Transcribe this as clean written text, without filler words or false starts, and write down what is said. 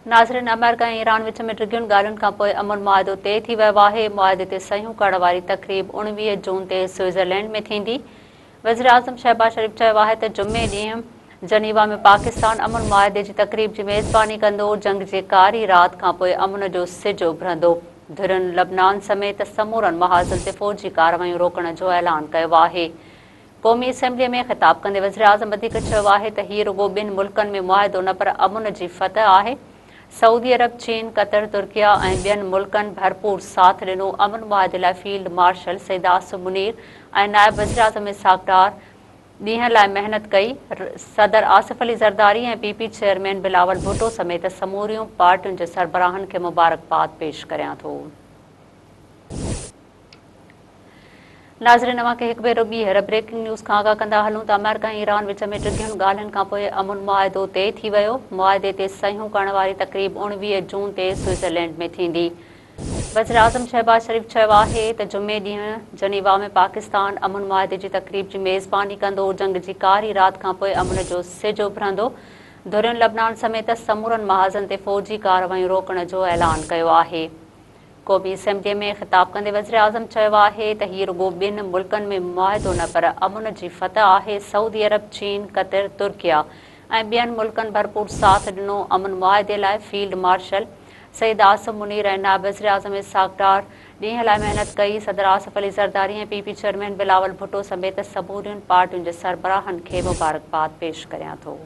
ناظرين آمريڪا ۽ ايران وچ ۾ ڊگهين ڳالهين کانپوء امن معاهدو طئي ٿي ويو آهي، معاهدي تي صحيحون ڪرڻ واري تقريب 19 جون تي سوئٽزرلينڊ ۾ ٿيندي. وزيراعظم شهباز شريف چيو آهي ته جمعي ڏينهن جنيوا ۾ پاڪستان امن معاهدي جي تقريب جي ميزباني ڪندو، جنگ جي ڪاري رات کانپوء امن جو سج اڀرندو، ڌرين لبنان سميت سمورن محاذن تي فوجي ڪارروايون روڪڻ جو اعلان ڪيو آهي. قومي اسيمبلي ۾ خطاب ڪندي وزيراعظم وڌيڪ چيو آهي ته هي رڳو ٻن ملڪن ۾ معاهدو نه پر امن جي فتح آهي، سعودي عرب، چين، قطر، ترڪيه ۽ ٻين ملڪن ڀرپور ساٿ ڏنو، امن معاهدي لاء فيلڊ مارشل سيد عاصم منير ۽ نائب وزيراعظم اسحاق ڊار ڏينهن لاء محنت ڪئي، صدر Asif Ali Zardari ۽ P P chairman Bilawal Bhutto سميت سموريون پارٽين جي سربراهن کي مبارڪباد پيش ڪريان ٿو. ناظرين اوهان کي هڪ ڀيرو ٻيهر بريڪنگ نيوز کان آگاهه ڪندا هلون ته آمريڪا ۽ ايران وچ ۾ ڊگهين ڳالهين کانپوء امن معاهدو طئي ٿي ويو، معاهدي تي صحيحون ڪرڻ واري تقريب 19 جون تي سوئٽزرلينڊ ۾ ٿيندي. وزيراعظم شهباز شريف چيو آهي ته جمعي ڏينهن جنيوا ۾ پاڪستان امن معاهدي جي تقريب جي ميزباني ڪندو، جنگ جي ڪاري رات کانپوء امن جو سج اڀرندو، ڌرين لبنان سميت سمورن محاذن تي فوجي ڪارروايون روڪڻ جو اعلان ڪيو آهي. قومي اسيمبلي ۾ خطاب ڪندي وزيراعظم چيو آهي ته هي رڳو ٻن ملڪن ۾ معاهدو نه پر امن جي فتح آهي، سعودي عرب، چين، قطر، ترڪيه ۽ ٻين ملڪن ڀرپور ساٿ ڏنو، امن معاهدي لاء فيلڊ مارشل سيد عاصم منير ۽ نائب وزيراعظم اسحاق ڊار ڏينهن لاء محنت ڪئي، صدر Asif Ali Zardari ۽ P P chairman Bilawal Bhutto سميت سمورين پارٽين جي سربراهن کي مبارڪباد پيش ڪريان ٿو.